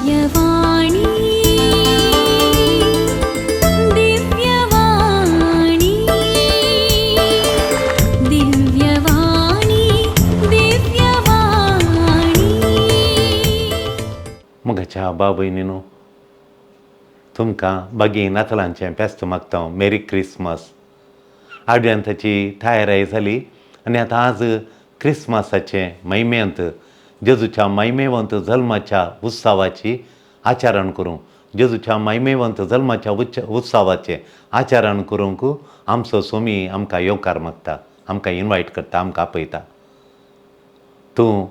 दिव्यवाणी दिव्यवाणी दिव्यवाणी दिव्यवाणी. मोगाच्या बाबयनीनो, तुमकां बागी नातलांचें फेस्त मागता. Merry Christmas. आडव्यांताची तयाराय जाली आनी आतां आज क्रिसमसाचें महिम्यांत जेजूच्या महिमेवंत जल्माच्या उत्सवाची आचरण करूंक, जेजूच्या महिमेवंत जल्माच्या उच्च उत्सवाचें आचरण करूंक आमचो सोमी आमकां येवकार मागता, आमकां इनवायट करता, आमकां आपयता. तूं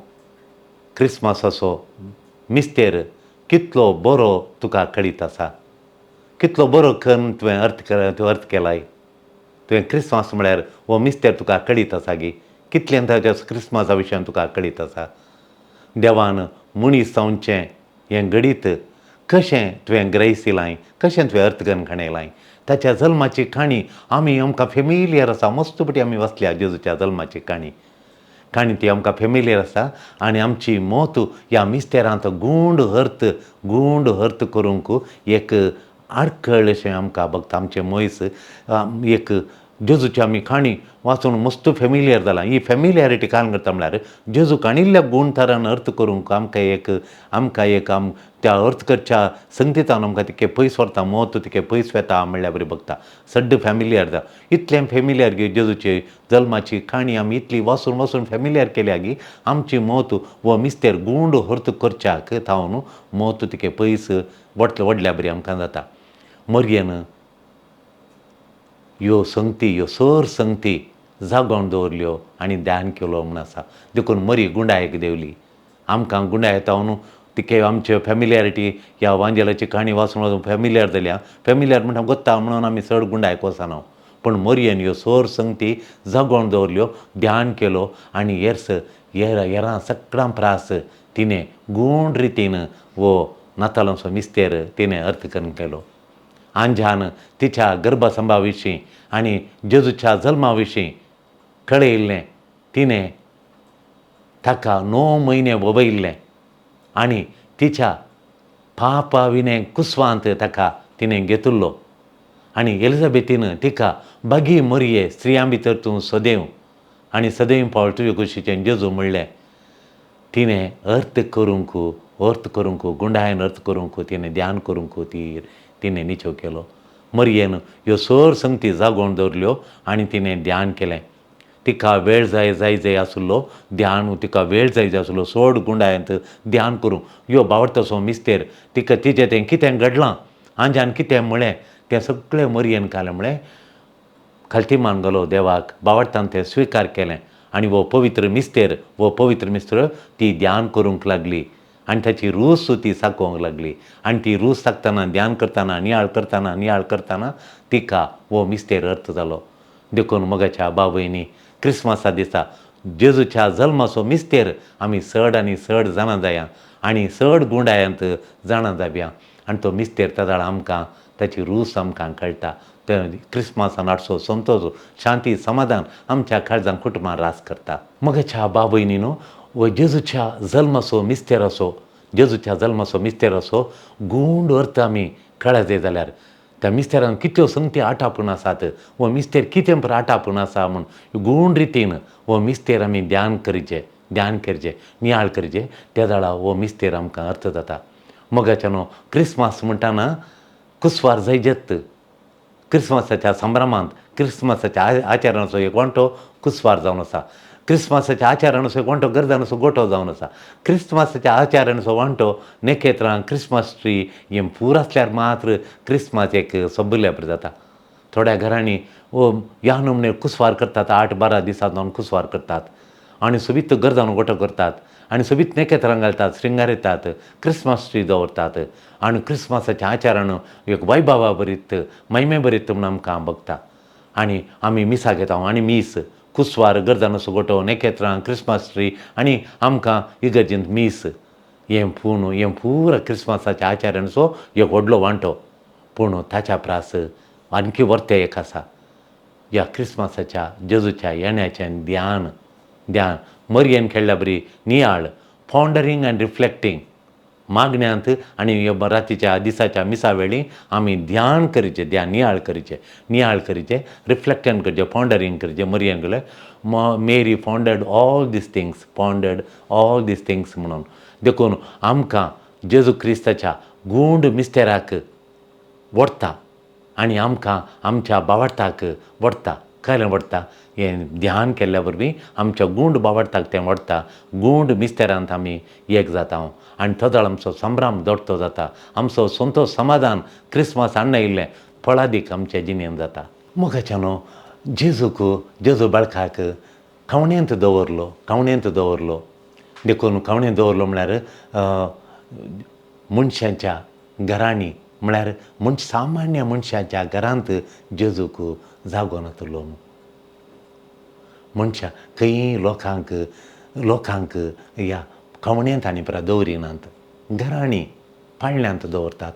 क्रिसमसाचो मिस्तेर कितलो बरो तुका कळीत आसा, कितलो बरो करून तुवें अर्थ केलाय. तुवें क्रिसमस म्हळ्यार हो मिस्तेर तुका कळीत आसा गी? कितलें ताच्या क्रिसमसा विशयान तुका कळीत आसा? देवान मनीस जावचें हें घडीत कशें तुवें ग्रयसिलाय, कशें तुवें अर्थ करून खणयलाय? ताच्या जल्माची काणी आमी आमकां फेमिलियर आसा. मस्त पटी आमी वाचल्या जेजूच्या जल्माची काणी. काणी ती आमकां फेमिलियर आसा आनी आमची मत ह्या मिस्तेरांत गूंड अर्थ करूंक एक आडखळ अशें आमकां बघता. आमचें मयस एक जेजूची आमी काणी वाचून मस्त फेमिलियर जाला. ही फेमिलियरिटी कारण करता म्हळ्यार जेजू काणिल्ल्या गूण तरान अर्थ करूंक आमकां एक त्या अर्थ करच्या संगीतान आमकां तितकें पयस व्हरता, मत तितकें पयस वेता म्हणल्यार बरी बघता. सड्ड फेमिलियर जाता. इतलें फेमिलियर गी जेजूची जल्माची काणी आमी इतली वाचून वाचून फेमिलियर केल्या गी आमची मत हो मिस्तेर गूंड अर्थ करच्याक थावन मत तितकें पयस व्हडल्या बरी आमकां जाता. मरयेन ह्यो संगती, ह्यो सर संगती जागोवन दवरल्यो आनी ध्यान केलो म्हूण आसा. देखून मरी गुंडायक देंवली. आमकां गुंडाय येता तिके आमचे फेमिलियरिटी ह्या वांजेलाची काणी वाचून वाचून फेमिलियर जाल्या. फेमिलियर म्हणटा गोत्ता म्हणून आमी चड गुंडायक वचना. पूण मरयेन ह्यो सोर संगती जागोवन दवरल्यो, ध्यान केलो आनी येर्स येरा येरां सगळ्यां प्रास तिणें गूण रितीन हो नातालांचो मिस्तेर तिणें अर्थ करून केलो. आंजान तिच्या गर्भसंभा विशीं आनी जेजूच्या जल्मा विशीं कळयल्लें. तिणें ताका 9 म्हयने वबयल्लें आनी तिच्या पापा विणें कुसवांत ताका तिणें घेतिल्लो. आनी एलिझाबेथीन तिका बागी मरये, स्त्रियां भितर तूं सदैव आनी सदैव पावल तुजे कुशीचें जेजू म्हणलें. तिणें अर्थ करूंक गुंडायन अर्थ करूंक तिणें ध्यान करूंक ती तिणें निचेव केलो. मरयेन ह्यो सर संगती जागोवन दवरल्यो आनी तिणें ध्यान केलें. तिका वेळ जाय जाय जाय आसलो ध्यान, तिका वेळ जाय जाय आसलो चड गुंडायंत ध्यान करूंक. ह्यो बावडटाचो मिस्तेर तिका तिचें तें कितें घडलां, आंजान कितें म्हळें तें सगळें मरयेन कालें म्हळें. खालती मान घालो देवाक, बावडटान तें स्विकार केलें आनी हो पवित्र मिस्तेर ती ध्यान करूंक लागली आनी ताची रूस ती साकोवंक लागली. आनी ती रूस साकतना, ध्यान करतना, नियाळ करतना, नियाळ करतना तिका हो मिस्तेर अर्थ जालो. देखून मोगाच्या बाबयनी, क्रिसमसा दिसा जेजूच्या जल्माचो मिस्तेर आमी चड आनी चड जाणा जाया आनी चड गुंडायांत जाणा जावया आनी तो मिस्तेर तेदाळ आमकां ताची रूस आमकां कळटा. ते क्रिसमसान हाडचो संतोश, शांती, समाधान आमच्या काळजान कुटुंबान रास करता. मोगाच्या बाबयनी न्हू, हो जेजूच्या जल्माचो मिस्तेराचो, जेजूच्या जल्माचो मिस्तेराचो गूंड अर्थ आमी कळत जाय जाल्यार त्या मिस्तेरान कितल्यो संगती आटापून आसात, हो मिस्तेर कितें पळय आटापून आसा म्हूण गूण रितीन हो मिस्तेर आमी ध्यान करचें, ध्यान करचें, नियाळ करचें. त्या वेळार हो मिस्तेर आमकां अर्थ जाता. मोगाच्या न्हू, क्रिसमस म्हणटाना कुसवार जायजेत. क्रिसमसाच्या संभ्रमांत क्रिसमसाच्या आचारांचो एक वांटो कुसवार जावन आसा. क्रिसमसाच्या आचारांचो एक वांटो गरजांचो गोटो जावन आसा. क्रिसमसाच्या आचारांचो वांटो नखेत्रां, क्रिसमस ट्री हें पूर आसल्यार मात्र क्रिसमस एक सबुल्या बरें जाता. थोड्या घरांनी ओ ह्या नमने कुसवार करतात, 8-12 दिसां जावन कुसवार करतात आनी सोबीत गरजान गोटो करतात आनी सोबीत नखेत्रां घालतात, श्रृंगारयतात, क्रिसमस ट्री दवरतात आनी क्रिसमसाच्या आचारान एक वैभवा भरीत, महिमे भरीत म्हूण आमकां बघता. आनी आमी मिसाक येता आनी मीस कुसवार, गरजानचो गोटो, नखेत्रां, क्रिसमस ट्री आनी आमकां इगर्जेंत मीस, हें पूण हें पुरा क्रिसमसाच्या आचारांचो एक व्हडलो वांटो. पूण ताच्या प्रास आणखी वर्तें एक आसा. ह्या क्रिसमसाच्या जेजूच्या येण्याचें ध्यान, ध्यान मरयेन खेळ्ळ्या बरी नियाळ, पॉन्डरींग आनी रिफ्लेक्टींग. मागण्यांत आनी रातीच्या दिसाच्या मिसा वेळी आमी ध्यान करचें, ध्यान नियाळ करचें, नियाळ करचें, रिफ्लेक्शन करचें, पॉन्डरींग करचें. मरियन कडेन Mary pondered all these things, pondered all these things म्हणून. देखून आमकां जेजू क्रिस्ताच्या गूंड मिस्तेराक व्हरता आनी आमकां आमच्या बावडताक व्हरता. खरें व्हरता हें ध्यान केल्ल्या वरवीं आमच्या गूंड बावडताक तें व्हरता. गूंड मिस्तेरांत आमी एक जाता आनी तदळ आमचो संभ्राम दोडतो जाता, आमचो संतोश समाधान क्रिसमस हाडून आयिल्लें फळादीक आमच्या जिणेंत जाता. मोगाच्या न्हू, जेजूक, जेजू बाळकाक खवणेंत दवरलो, खवणेंत दवरलो. देखून खवणेंत दवरलो म्हळ्यार मनशांच्या घरांनी, म्हळ्यार सामान्य मनशाच्या घरांत जेजूक जागो नातलो. मनशां खंय लोकांक लोकांक ह्या खवणेंत आनी परा दवरिनात, घरांनी पाळण्यांत दवरतात.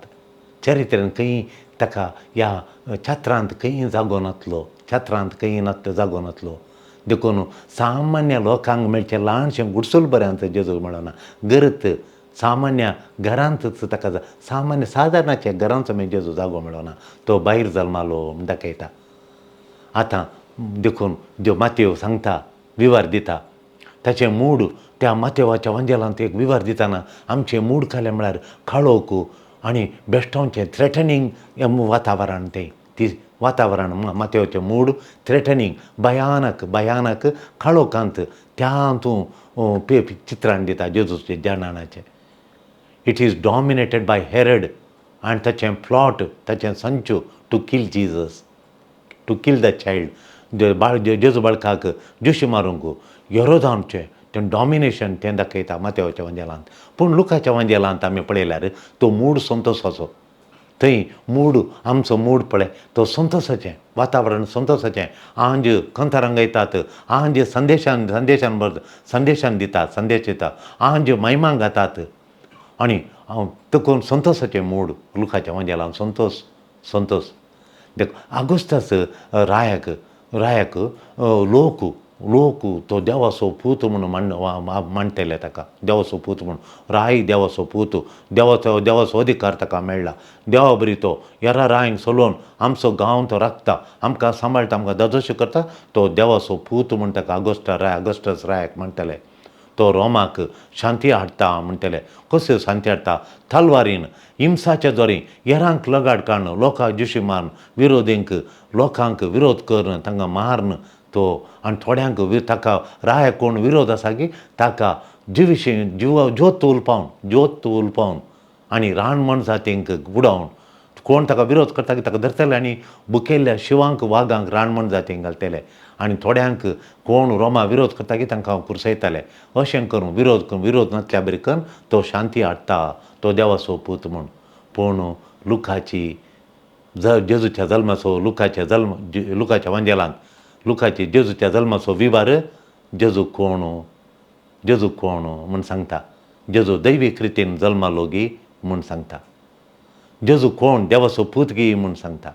चरित्र्यान खंय ताका ह्या छात्रांत खंय जागो नातलो, छात्रांत खंय नातलो, जागो नातलो. देखून सामान्य लोकांक मेळचें ल्हानशें गुडसूल बऱ्यांत जेजूक मेळना. गरत सामान्य घरांतच ताका सामान्य सादारणाच्या घरांचो मागीर जेजू जागो मेळना, तो भायर जल्मालो म्हूण दाखयता. आतां देखून ज्यो मातयो सांगता, विवर दिता ताचें मूड, त्या मातेवाच्या वांजेलांत एक विवर दितना आमचें मूड खालें म्हळ्यार काळोख आनी बेश्टांचें थ्रेटनींग वातावरण, तें ती वातावरण मातेवाचें मूड थ्रेटनींग भयानक भयानक काळोखांत त्या तूं चित्रान दिता जेजूचें जनानाचें. It is dominated by Herod आनी ताचें प्लॉट, ताचें Sanchu to kill Jesus, to kill the child, बाळ जेजू बाळकाक जोशी मारूंक हेरोदांचें तें डॉमिनेशन तें दाखयता मातेवाच्या वांजेलांत. पूण लुकाच्या वांजेलांत आमी पळयल्यार तो मूड संतोसाचो, थंय मूड आमचो मूड पळय तो संतोसाचें वातावरण, संतोसाचें. आंज कंतारां गायतात, आंज संदेशान संदेशान भर संदेशान दितात, संदेश दिता, आंज महिमा गातात आनी देखून संतोसाचें मूड लुकाच्या वांजेलांत संतोस संतोस. देख आगोस्तास रायाक रायाक लोक लोक तो देवाचो पूत म्हणून मांडटले ताका, देवाचो पूत म्हणून, राय देवाचो पूत, देवाचो देवाचो अधिकार ताका मेळ्ळा, देवा बरी तो येरा रायंक सोलोवन आमचो गांव तो राखता, आमकां सांबाळटा, आमकां दादोशी करता, तो देवाचो पूत म्हूण ताका आगोस्टा राय आगोस्टस रायाक म्हणटले. तो रोमाक शांती हाडटा म्हणटले. कश्यो शांती हाडटा? तलवारीन, हिंसाच्या द्वारे, येरांक लगाड काडून, लोकांक जिशी मारून, विरोधींक लोकांक विरोध करून तांकां मारून तो आनी थोड्यांक ताका रायाक कोण विरोध आसा की ताका जिविशी जिवा ज्योत उलपावन, ज्योत उलपावन आनी रानमण जातींक बुडोवन कोण ताका विरोध करता की ताका धरतले आनी बुकेल्ल्या शिवांक वागांक रानमण जातींक घालतले आनी थोड्यांक कोण रोमा विरोध करता की तांकां कुर्सयतले. अशें करून विरोध करून विरोध नासल्या बरी करून तो शांती हाडटा, तो देवाचो पूत म्हूण. पूण लुकाची जेजूच्या जल्माचो लुकाच्या जल्म लुकाच्या वांजेलांत लुकाची जेजूच्या जल्माचो विवार जेजू कोण, जेजू कोण म्हूण सांगता. जेजू दैवीक रितीन जल्मालो गी म्हूण सांगता. जेजू कोण देवाचो पूत गी म्हूण सांगता.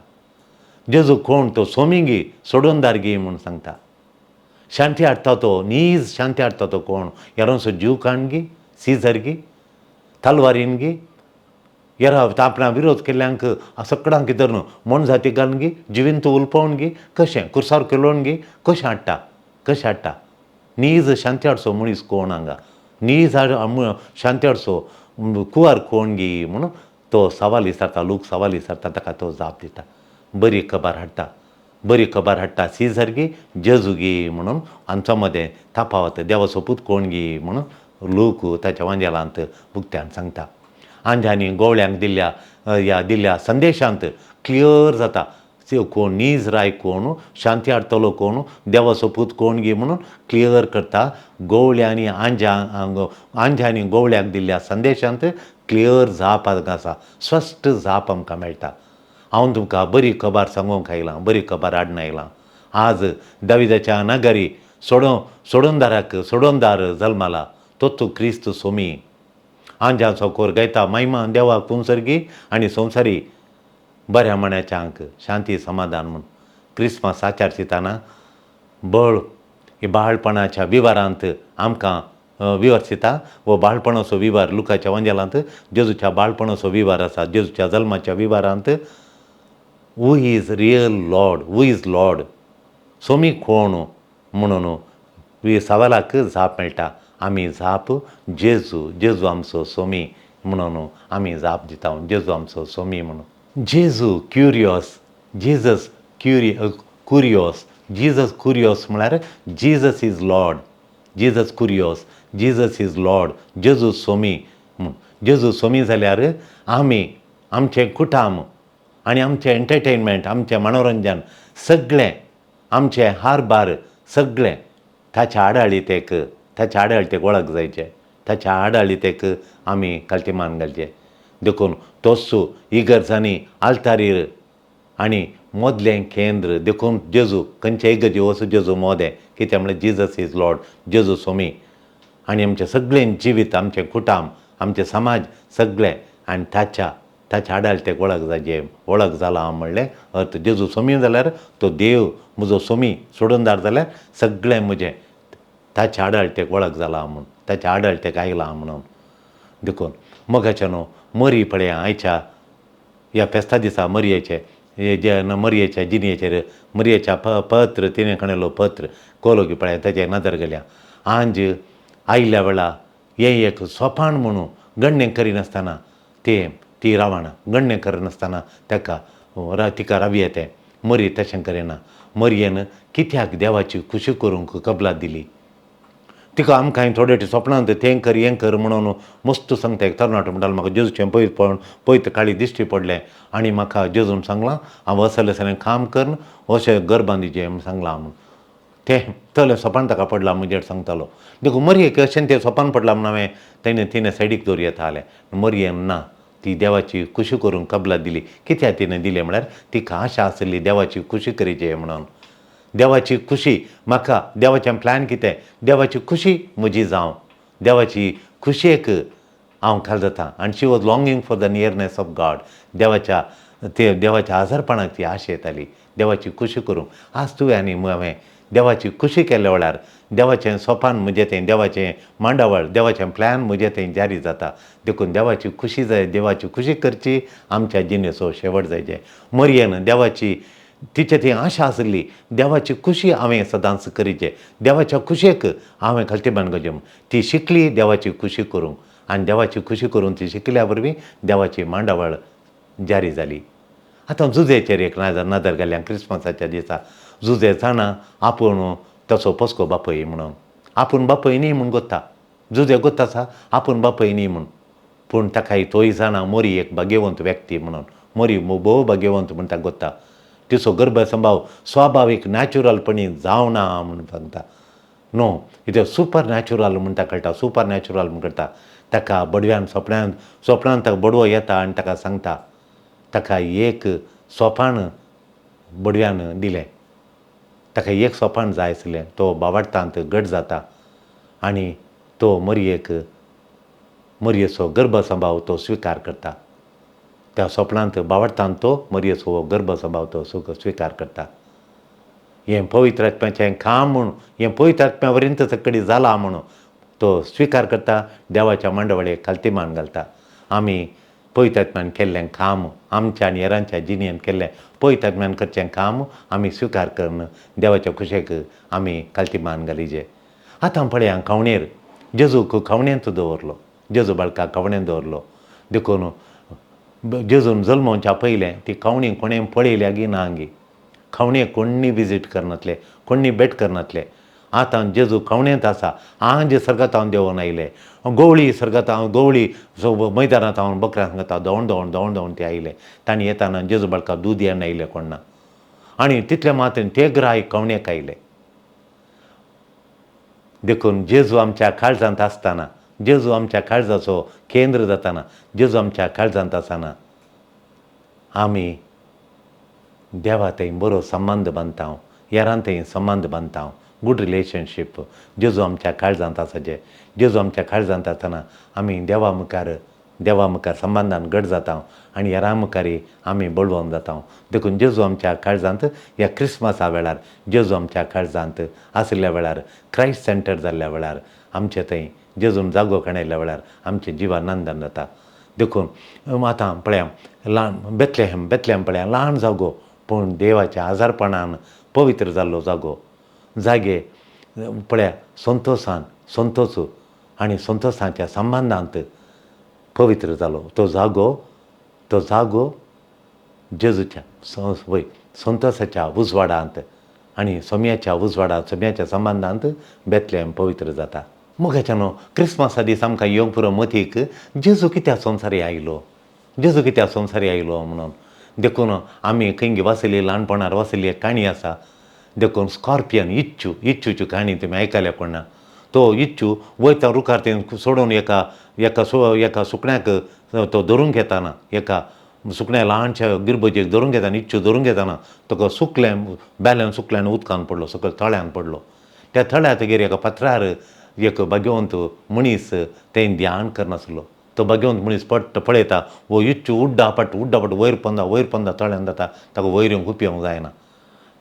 जेजू कोण तो सोमी गी सोडोनदार गी म्हूण सांगता. शांती हाडटा तो नीज शांती हाडटा तो कोण, येरांचो जीव काण गी, सीजर गी, तलवारीन गी, येरा आपणा विरोध केल्ल्यांक सगळ्यांक धरून मोनजाती घालून गी, जिविंत उलपोवन गी, कशें कुर्सार केलोवन गी, कशें हाडटा, कशें हाडटा? नीज शांती हाडचो मनीस कोण हांगा, नीज शांती हाडचो कुंवर कोण गी म्हणून तो सवाल विचारता. लोक सवाल विचारता, ताका तो जाप दिता, बरी खबर हाडटा, बरी खबर हाडटा सीजर गी जेजू गी म्हणून आमच्या मदें तफावत देवाचो पूत कोण गी म्हणून लोक ताच्या वांजेलांत उक्त्यान सांगता. आंजांनी गोवळ्यांक दिल्ल्या ह्या दिल्ल्या संदेशांत क्लियर जाता कोण नीज राय, कोण शांती हाडटलो, कोण देवाचो पूत कोण गी म्हणून क्लियर करता. गोवळ्यांनी आंज्यांनी गोवळ्याक दिल्ल्या संदेशांत क्लियर जाप आसा, स्पश्ट जाप आमकां मेळटा. हांव तुमकां बरी खबर सांगूंक आयलां, बरी खबर हाडून आयलां. आज दाविदाच्या नगरी सोडोनदाराक सोडोनदार जल्माला, तो तूं क्रिस्त सोमी. आंजांचो कोर गायता महिमा देवाक पुंसर्गी आनी संवसारी बऱ्या मण्याच्यांक शांती समाधान म्हूण. क्रिसमस आचारचिताना बळ ही बाळपणाच्या विवारांत आमकां विवर्सिता हो बाळपणाचो विवार लुकाच्या वांजेलांत जेजूच्या बाळपणाचो विवार आसा. जेजूच्या जल्माच्या विवारांत who is real Lord, who is Lord, Somi कोण म्हणून सवालाक जाप मेळटा. आमी जाप जेजू, जेजू आमचो सोमी म्हणून आमी जाप दिता, जेजू आमचो सोमी म्हणून. जेजू क्युरियोस, जीजस कुरियोस, जीजस कुरियोस म्हळ्यार Jesus is Lord, Jesus Kurios, Jesus is Lord, जेजू सोमी म्हूण. जेजू सोमी जाल्यार आमी आमचें कुटाम आनी आमचें एंटरटेनमेंट, आमचें मनोरंजन सगळें, आमचें हारभार सगळें ताच्या आडाळीतेक, ताच्या आडाळीतेक वळख जायचें, ताच्या आडाळीतेक आमी कालतीमान घालचें. देखून तोच इगर्जांनी आल्तारीर आनी मोदलें केंद्र. देखून जेजू खंयचे इगर्जी वचूं जेजू मोदें, कित्याक म्हळ्यार जीजस is Lord, जेजू सोमी. आनी आमचें सगळें जिवीत, आमचें कुटाम, आमचें समाज सगळें आनी ताच्या ताच्या आडाळतेक वळख जायचे, वळख जाला म्हणलें अर्थ. जेजू सोमी जाल्यार तो देव म्हजो सोमी सोडूनदार जाल्यार सगळें म्हजें ताच्या आडाळतेक वळख जाला म्हूण, ताच्या आडाळतेक आयलां म्हणून. देखून मोगाच्या न्हू मरी पळया आयच्या ह्या फेस्ता दिसा मरयेचे जे मरयेच्या जिणेचेर मरयेच्या पत्र तिणें खणेलो पत्र कोलोगी पळया ताचे नदर गेल्या. आंज आयिल्ल्या वेळा हें एक सोपान म्हणून गण्णें करिनासतना तें ती रावना, गण्णें करिनासतना ताका तिका रावी येतें. मरी तशें करिना. मरयेन कित्याक देवाची खुशी करूंक कबलात दिली. तिका आमकां थोडे सपनांत तें कर हें कर म्हणून मस्त सांगता. एक तरणाटो म्हणटालो म्हाका जेजूचें पयत पळोवन पयत काळी दिश्टी पडलें आनी म्हाका जेजून सांगलां हांव असलें असलें काम करून अशें घर बांदिचें म्हूण सांगलां म्हूण. तें तलें सपन ताका पडलां म्हजेर सांगतालो. देखून मरयेक अशें तें सपन पडलां म्हूण हांवें तेणें तिणें सायडीक दवर येतालें. मरयेन ना, ती देवाची खुशी करूंक कबलात दिली. कित्याक तिणें दिलें म्हळ्यार तिका आशा आसली देवाची खुशी करीचे म्हणून. देवाची खुशी म्हाका, देवाचें प्लॅन कितें, देवाची खुशी म्हजी जावं, देवाची खुशयेक हांव खाल जाता. आनी she was longing for the nearness of God. देवाच्या ते देवाच्या आजारपणाक ती आशा येताली देवाची खुशी करूंक. आज तुवें आनी हांवें देवाची खुशी केल्या वेळार देवाचें सोपान म्हजें तें, देवाचें मांडावळ, देवाचें प्लॅन म्हजें तें जारी जाता. देखून देवाची खुशी जाय, देवाची खुशी करची आमच्या जिणेचो शेवट जायचें. मरयेन देवाची तिचे ती आशा आसली देवाची खुशी हांवें सदांच करीचे, देवाच्या खुशयेक हांवें खालती बान करचें. ती शिकली देवाची खुशी करूंक आनी देवाची खुशी करून ती शिकल्या वरवीं देवाची मांडावळ जारी जाली. आतां जुजेचेर एक नदर घाल्या क्रिसमसाच्या दिसा. जुजे जाणा आपूण तसो पोसको बापय म्हणून, आपूण बापय न्ही म्हूण गोत्ता. जुजे गोत्ता आसा आपूण बापय न्ही म्हूण, पूण ताकाय तोय जाणा मोरी एक भाग्यवंत व्यक्ती म्हणून, मोरी भोव भाग्यवंत म्हूण ताका गोत्ता. तिचो गर्भसंभाव स्वाभावीक नॅचरलपणी जावना म्हूण सांगता. नो, इतें सुपर नॅचरल म्हूण ताका कळटा, सुपर नॅचरल म्हूण कळटा ताका. बडव्यान सोपणान सोपणान ताका बडवो येता आनी ताका सांगता, ताका एक सोपान बडव्यान दिलें, ताका एक सोपान जाय आसलें. तो बावडटांत घट जाता आनी तो मरयेक मरयेचो गर्भसंभाव तो स्विकार करता. त्या सोपणांत बावडटांत तो मरयेचो गर्भसंभाव तो स्विकार करता. हें पवित्र आत्म्याचें काम म्हूण, हें पवित्र आत्म्या वरींच सगळी जालां म्हणून तो स्विकार करता. देवाच्या मांडवळेक खालती मान घालता. आमी पवित्र आत्म्यान केल्लें काम, आमच्या आनी हेरांच्या जिणेन केल्लें पवित्र आत्म्यान करचें काम आमी स्विकार करून देवाच्या खुशेक आमी खालती मान घालिजे. आतां पळया खावणेर जेजूक खावणेंत दवरलो, जेजू बाळकाक खावणेंत दवरलो. देखून जेजून जल्मोवच्या पयलें ती खावणी कोणें पळयल्या गी ना गी, खावणेक कोण्णी विजीट करनातले, कोण्णी भेट करनातले. आतां जेजू खावणेंत आसा. आंज सर्गांत देंवोन आयले, गवळी सर्गांत गवळी मैदानांत हांव बकऱ्यां सांगता धांवन धांवन धांवन धांवन ते आयले. तांणी येताना जेजू बाळका दूद येन आयले कोण्णा आनी तितले मात्र ते ग्राय खावणेक आयले. देखून जेजू आमच्या काळजांत आसतना, जेजू आमच्या काळजाचो केंद्र जाताना, जेजू आमच्या काळजांत आसतना आमी देवा थंय बरो संबंद बांदता, हेरां थंय संबंद बांदता, गुड रिलेशनशीप. जेजू आमच्या काळजांत आसाचे, जेजू आमच्या काळजांत आसतना आमी देवा मुखार संबंदान घट जाता आनी हेरां मुखारय आमी बळवंत जाता. देखून जेजू आमच्या काळजांत ह्या क्रिसमसा वेळार जेजू आमच्या काळजांत आशिल्ल्या वेळार, क्रायस्ट सेंटर जाल्ल्या वेळार आमचे थंय जेजून जागो खणयल्ल्या वेळार आमचें जिवानंदन जाता. देखून आतां पळया ल्हान बेतलेहम, बेतलेहम पळया ल्हान जागो पूण देवाच्या आजारपणान पवित्र जाल्लो जागो. जागे पळया संतोसान, संतोस आनी संतोसाच्या संबंदांत पवित्र जालो तो जागो. तो जागो जेजूच्या वय संतोसाच्या उजवाडांत आनी सोम्याच्या उजवाडांत, सोम्याच्या संबंदांत बेतलेहम पवित्र जाता. मोगाच्यानो, क्रिसमसा दीस आमकां येवंक पुरो मतीक जेजू कित्याक संवसारी आयलो, जेजू कित्याक संवसारी आयलो म्हणून. देखून आमी खंय वाचली ल्हानपणार वाचली एक काणी आसा. देखून स्कॉर्पियन इच्चू, इच्चूची काणी तुमी आयकल्या कोणा. तो इच्चू वयता रुखार तें सोडून एका एका एका सुकण्याक तो धरूंक घेताना, एका सुकण्या ल्हानशा गिरबजेक धरूंक घेताना, इच्चू धरूंक घेताना तुका सुकलें बेल्यान सुकलें आनी उदकान पडलो, सकयल तळ्यान पडलो. त्या तळ्या तेगेर एका पत्रार एक भाग्यवंत मनीस तें ध्यान करनासलो. तो भाग्यवंत मनीस पट्ट पळयता वो इच्चू उड्डापट उड्डापट वयर पोंदा वयर पोंदा तळ्यान जाता, ताका वयर येवंक उपयोग जायना.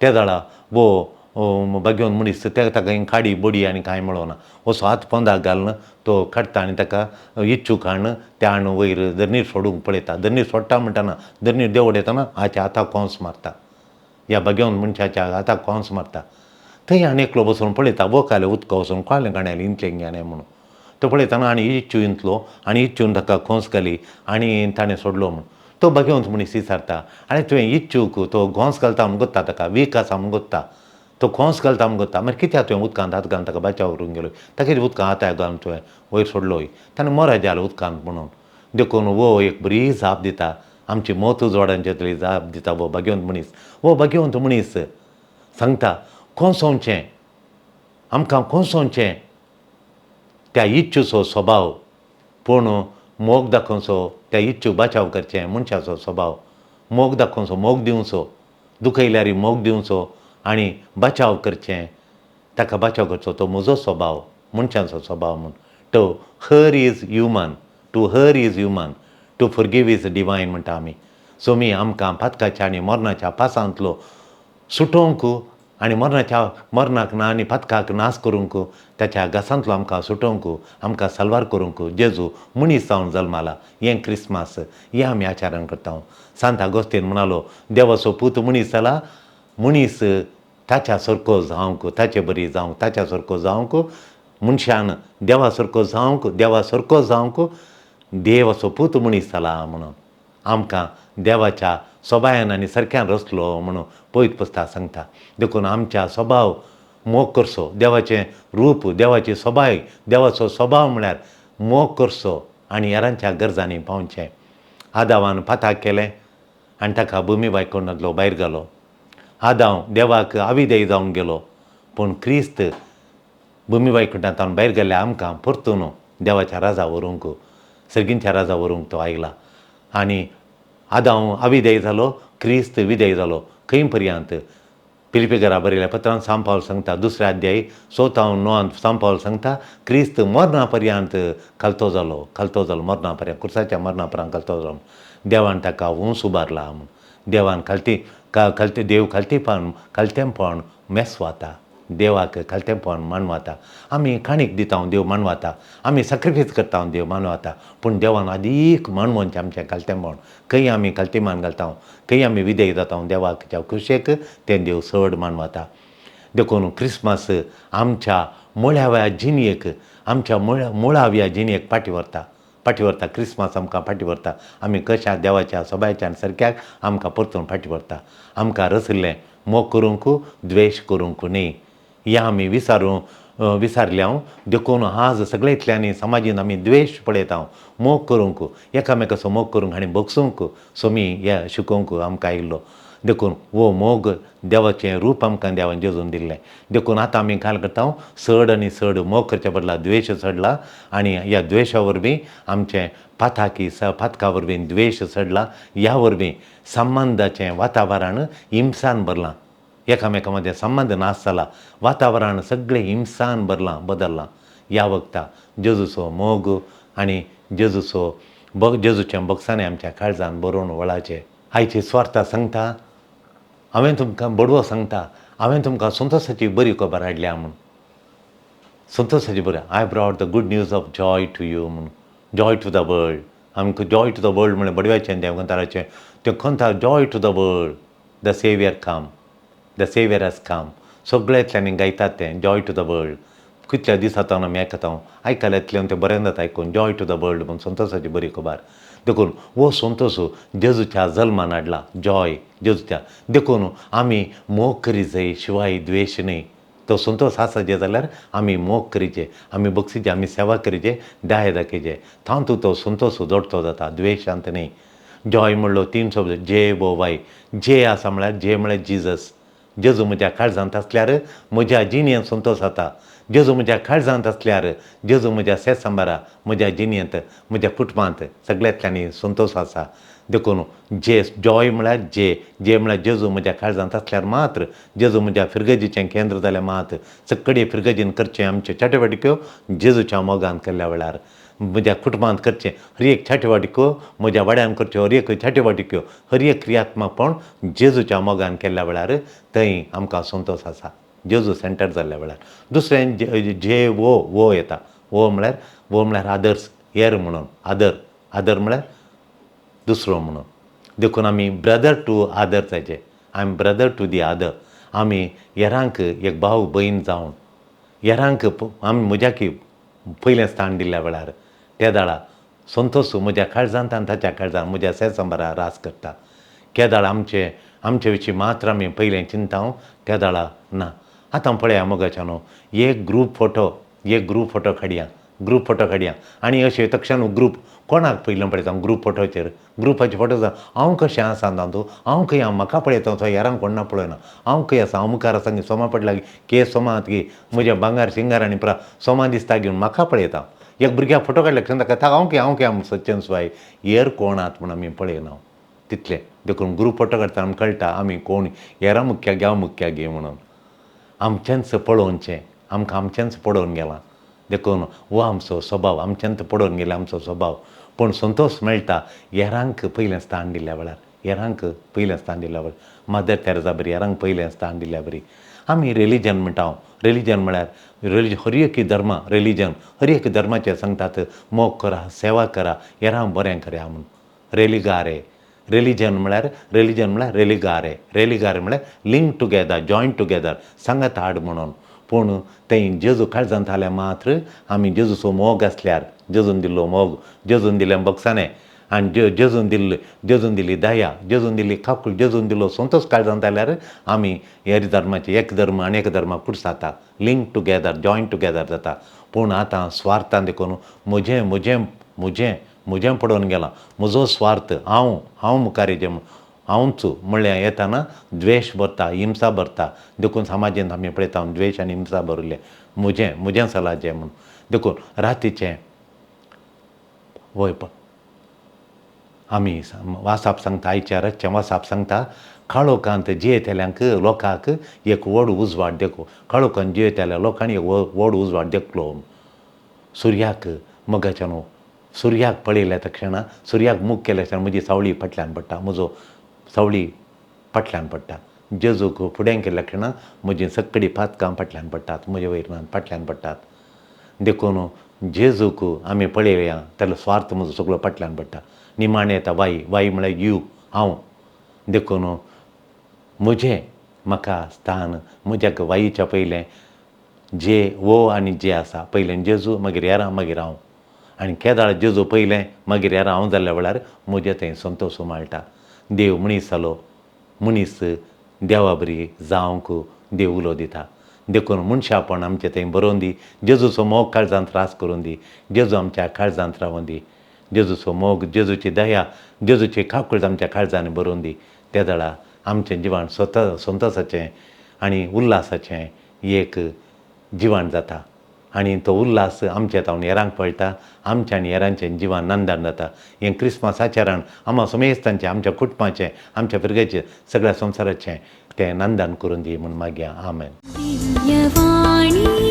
त्या जाळा वो भाग्यवंत मनीस ते ताका काडी बडी आनी कांय मेळना, असो हात पोंदाक घालून तो काडटा आनी ताका इच्चू काडून त्या आनी वयर धरणीर सोडूंक पळयता. धरणीर सोडटा म्हणटना धरणीर देंवड येतना हाच्या हाताक कोंस मारता, ह्या भाग्यवंत मनशाच्या हाताक कोंस मारता. थंय आनी एकलो बसून पळयता, वो काले उदका वचून कोळें काणयलें इंतलें घेणे म्हणून. तो पळयतना आनी इच्चू इंतलो आनी इच्चून ताका खोंस घाली आनी ताणें सोडलो म्हूण. तो भाग्यवंत मनीस विचारता, आनी तुवें इच्चूक तो घोंस घालता म्हूण गोत्ता, ताका वीक आसा म्हूण गोत्ता, तो खोंस घालता म्हूण गोत्ता, मागीर कित्याक तुवें उदकांत हात घालून ताका बचाव करूंक गेलो, ताका उदकांत हात घालून तुवें वयर सोडलो, ताणें मोरा जालो उदकांत म्हणून. देखून वो एक बरी जाप दिता, आमची मत उजवाडांची जाप दिता वो भाग्यवंत मनीस. वो भाग्यवंत मनीस सांगता कोसोवचें, आमकां कोसोवचें त्या इच्छूचो स्वभाव, पूण मोग दाखोवचो त्या इच्छू बचाव करचें मनशाचो स्वभाव, मोग दाखोवचो, मोग दिवचो, दुखयल्यार मोग दिवचो आनी बचाव करचें, ताका बचाव करचो तो म्हजो स्वभाव, मनशाचो स्वभाव म्हूण. To err is human, to err is human, to forgive is divine म्हणटा आमी. सो मी आमकां पातकाच्या आनी मरणाच्या पासांतलो सुटोवंक आनी मरणाच्या मरणाक ना आनी पातकाक नाश करूंक, ताच्या घासांतलो आमकां सुटोवंक, आमकां साल्वार करूंक जेजू मनीस जावन जल्माला. हें क्रिसमस, हें आमी आचरण करता. सांत आगोस्तीन म्हणालो, देवाचो पूत मनीस जाला, मनीस ताच्या सारको जावंक, ताचे बरी जावंक, ताच्या सारको जावंक, मनशान देवा सारको जावंक, देवा सारको जावंक देवाचो पूत मनीस जाला म्हणून आमकां देवाच्या सोबायान आनी सारक्यान रचलो म्हणून पवित्र पुस्तक सांगता. देखून आमच्या स्वभाव मोग करचो, देवाचें रूप, देवाची सोबाय, देवाचो स्वभाव म्हळ्यार मोग करचो आनी हेरांच्या गरजांनी पावचें. आदावान पाताक केलें आनी ताका भुमी बायकोणांतलो भायर घालो. आदाव देवाक आविदेय जावन गेलो, पूण क्रिस्त भुमी वैकुंठांतल्यान भायर गेल्ल्या आमकां परतून देवाच्या राजा व्हरूंक, सर्गींच्या राजा व्हरूंक तो आयला. आनी आदाव अविदेय जालो, क्रिस्त विदेय जालो. खंय पर्यंत फिलिपीकरा बरयल्या पत्रान सांपावल सांगता, दुसऱ्या अध्याय 6-9 सांपावल सांगता, क्रिस्त मरणा पर्यंत खालतो जालो, खालतो जालो मरणा पर्यंत, कुर्साच्या मरणा पर्यंत खालतो जालो. देवान ताका उंच उबारला म्हूण. देवान खालती खालते देव खालतेपण खालतेपण मेसवाता, देवाक खालतेपण मानवाता. आमी काणीक दिता देव मानवाता, आमी सॅक्रिफायस करता देव मानवाता, पूण देवान आदीक मानवचें आमचें खालतेपण. खंय आमी खालतेमान घालता, खंय आमी विधेय जाता देवाक खुशेक, तें देव चड मानवाता. देखून क्रिसमस आमच्या मुळाव्या जिणेक, आमच्या मुळाव्या जिणेक फाटी व्हरता, फाटी व्हरता. क्रिसमस आमकां फाटी व्हरता, आमी कशा देवाच्या सोबायच्या सारक्याक आमकां परतून फाटी व्हरता. आमकां रचिल्लें मोग करूंक, द्वेश करूंक न्ही, हें आमी विसारल्या. देखून आज सगळ्यांतल्यानी समाजीन आमी द्वेश पळयता. मोग करूंक, एकामेकाचो मोग करूंक आनी भोगसूंक सोमी हे शिकोवंक आमकां आयिल्लो. देखून हो मोग देवाचें रूप आमकां देवान जेजून दिल्लें. देखून आतां आमी काल करता, चड आनी चड मोग करच्या बदला द्वेश चडला आनी ह्या द्वेशा वरवीं आमचें पाताकी पातका वरवीं द्वेश चडला. ह्या वरवीं संबंदाचें वातावरण हिंसान भरलां, एकामेका मदें संबंद नाश जाला, वातावरण सगळें हिंसान भरलां, बदल्लां. ह्या वखता जेजूचो मोग आनी जेजूचो जेजूचें बोगसाणें आमच्या काळजान बरोवन वळाचें. आयची स्वार्था सांगता, हांवें तुमकां बडवो सांगता, हांवें तुमकां संतोशाची बरी खबर हाडल्या म्हूण. संतोशाची बरें, I brought the good news of joy to you म्हणून, जॉय टू the world. आमकां जॉय टू the world म्हणलें बडव्याचें देवकांताराचें तें Khanta, joy to the world, the saviour come, the saviour has come. सगळ्यांतल्यानी गायतात तें जॉय टू the world. कितल्या दिसांत आमी आयकता, आयकल्यार इतलें तें बरें जाता आयकून, जॉय टू the world म्हूण संतोशाची बरी खबर. देखून हो संतोश जेजूच्या जल्मान हाडला, जॉय जेजूच्या. देखून आमी मोग करी जाय, शिवाय द्वेश न्हय. तो संतोश आसा जे जाल्यार आमी मोग करीचे, आमी बक्षीचे, आमी सेवा करीचे, दया दाखयचे, तातूंत तो संतोश जोडतो जाता, द्वेशांत न्हय. जॉय म्हणलो तीन शब्द, जे वो वाय. जे आसा म्हळ्यार, जे म्हळ्यार जिजस. जेजू म्हज्या काळजांत आसल्यार म्हज्या जिणेंत संतोश जाता. जेजू म्हज्या काळजांत आसल्यार, जेजू म्हज्या सेसंबारा, म्हज्या जिणेंत, म्हज्या कुटुंबांत सगळ्यांतल्यानी संतोश आसा. देखून जे जॉय म्हळ्यार जे, जे म्हळ्यार जेजू म्हज्या काळजांत आसल्यार मात्र, जेजू म्हज्या फिरगजीचें केंद्र जाल्यार मात, सगळे फिरगजीन करचें आमच्यो चाटेवाटिक्यो जेजूच्या मोगान केल्ल्या वेळार, म्हज्या कुटुंबांत करचें हर एक छाटेवाटिक्यो, म्हज्या वाड्यान करच्यो हर एक छाटेवाटिक्यो, हर एक क्रियात्मकपण जेजूच्या मोगान केल्ल्या वेळार थंय आमकां संतोश आसा, जेजू सेंटर जाल्ल्या वेळार. दुसरें जे, जे वो, वो येता. वो म्हळ्यार, वो म्हळ्यार आदर्स, हेर म्हणून, आदर, आदर म्हळ्यार दुसरो म्हणून. देखून आमी ब्रदर टू आदर जायचे, आमी ब्रदर टू the other. आमी हेरांक एक भाव भयण जावन हेरांक आमी म्हज्याकी पयलें स्थान दिल्ल्या वेळार त्या दाळा संतोश म्हज्या काळजांत आनी ताच्या काळजांत, म्हज्या सेसंबरा रास करता. केदाळ आमचे आमचे विशीं मात्र आमी पयलें चिंता त्या दाळा ना. आतां पळया मोगाच्या न्हू, एक ग्रूप फोटो, एक ग्रूप फोटो काडया, ग्रूप फोटो काडया आनी अशें तक्षण ग्रूप कोणाक पयलें पळयता ग्रूप फोटोचेर, ग्रुपाचे फोटो जावं हांव कशें आसा तातूंत, हांव खंय, हांव म्हाका पळयता थंय हेरांक कोण ना पळयना. हांव खंय आसा, हांव मुखार आसा सोमा पडला के सोमा की म्हजें भांगर शिंगार आनी प्रा सोमा दिसता घेवन म्हाका पळयता. एक भुरग्याक फोटो काडले ताका हांव खंय, हांव खंय, हांव सच्चन स्वाय हेर कोण आहात म्हूण आमी पळयना तितलें. देखून ग्रूप फोटो काडटा आमकां कळटा आमी कोण, हेरां मुख्या घ्या मुख्या घे म्हणून आमचेंच पळोवचें, आमकां आमचेंच पडोवन गेलां. देखून हो आमचो स्वभाव, आमच्यांत पडोवन गेला आमचो स्वभाव. पूण संतोश मेळटा हेरांक पयलें स्थान दिल्ल्या वेळार, हेरांक पयलें स्थान दिल्ल्या वेळार, मदर तेरेजा बरी हेरांक पयलें स्थान दिल्ल्या बरी. आमी रिलीजन म्हणटा, रिलीजन म्हळ्यार रिलीजन हर एक धर्म, रिलीजन हर एक धर्माचें सांगतात मोग करा, सेवा करा, हेरांक बरें करा म्हूण. रेलिगारे, रिलीजन म्हळ्यार, रिलीजन म्हळ्यार रेलिगारे, रेलिगारे म्हळ्यार लिंक टुगेदर, जॉयन टुगेदर, सांगात हाड म्हणून. पूण थंय जेजू काळजांत आसल्यार मात्र आमी जेजूचो मोग आसल्यार, जेजून दिल्लो मोग, जेजून दिल्लें बक्षाणें आनी जेजून दिल्ली, जेजून दिल्ली दया, जेजून दिल्ली काकूळ, जेजून दिल्लो संतोश काळजांत आसल्यार आमी हेर धर्माचे एक धर्म आनी एक धर्माक कुडसाता, लिंक टुगेदर, जॉयन टुगेदर जाता. पूण आतां स्वार्थान देखून म्हजें म्हजें म्हजें म्हजें पडोवन गेलां, म्हजो स्वार्थ, हांव हांव मुखार येचें हांवच म्हणल्यार येताना द्वेश भरता, हिंसा भरता. देखून समाजांत आमी पळयता द्वेश आनी हिंसा भरिल्लें, म्हजें म्हजें चलाचें म्हूण. देखून रातीचें वय आमी वासाप सांगता, आयच्या रातचें वासाप सांगता, काळोखांत जियेतल्यांक लोकांक एक व्हड उजवाड देखो, काळोखांत जियेतल्या लोकांनी एक व्हड उजवाड देखलो. सुर्याक मोगाच्या न्हू, सुर्याक पळयल्या तक्षणा, सुर्याक मूग केल्या क्षणा म्हजी सावळी फाटल्यान पडटा, म्हजो सावळी फाटल्यान पडटा. जेजूक फुडें केल्ल्या क्षणा म्हजी सगळीं पातकां फाटल्यान पडटात, म्हजे वयल्यान फाटल्यान पडटात. देखून जेजूक आमी पळयया ताजो स्वार्थ म्हजो सगळो फाटल्यान पडटा. निमाणें येता वाई, वाई म्हळ्यार you, हांव. देखून म्हजें म्हाका स्थान म्हज्या वाईच्या पयलें जे वो आनी जे आसा, पयलें जेजू, मागीर हेरां, मागीर हांव. आनी केदाळ जेजू पयलें मागीर हेरां हांव जाल्ल्या वेळार म्हजें थंय संतोश उमाळटा. देव मनीस जालो, मनीस देवा बरी जावंक देव उलो दिता. देखून मनशापण आमचें थंय बरोवन दी, जेजूचो मोग काळजांत रास करून दी, जेजू आमच्या काळजांत रावून दी, जेजूचो मोग, जेजूची दया, जेजूची काकूळट आमच्या काळजांनी बरोवन दी. त्या वेळार आमचें जिवन स्वता संतोशाचें आनी उल्हासाचें एक जिवन जाता आनी तो उल्हास आमच्या तावन हेरांक पळटा, आमच्या आनी हेरांचें जिवन नंदन जाता. हें क्रिसमस आचरण आमकां समेस्तांचें, आमच्या कुटुंबाचें, आमच्या भुरग्याचें, सगळ्या संवसाराचें तें नंदन करून दी म्हूण मागया. आमेन. दिव्यवाणी.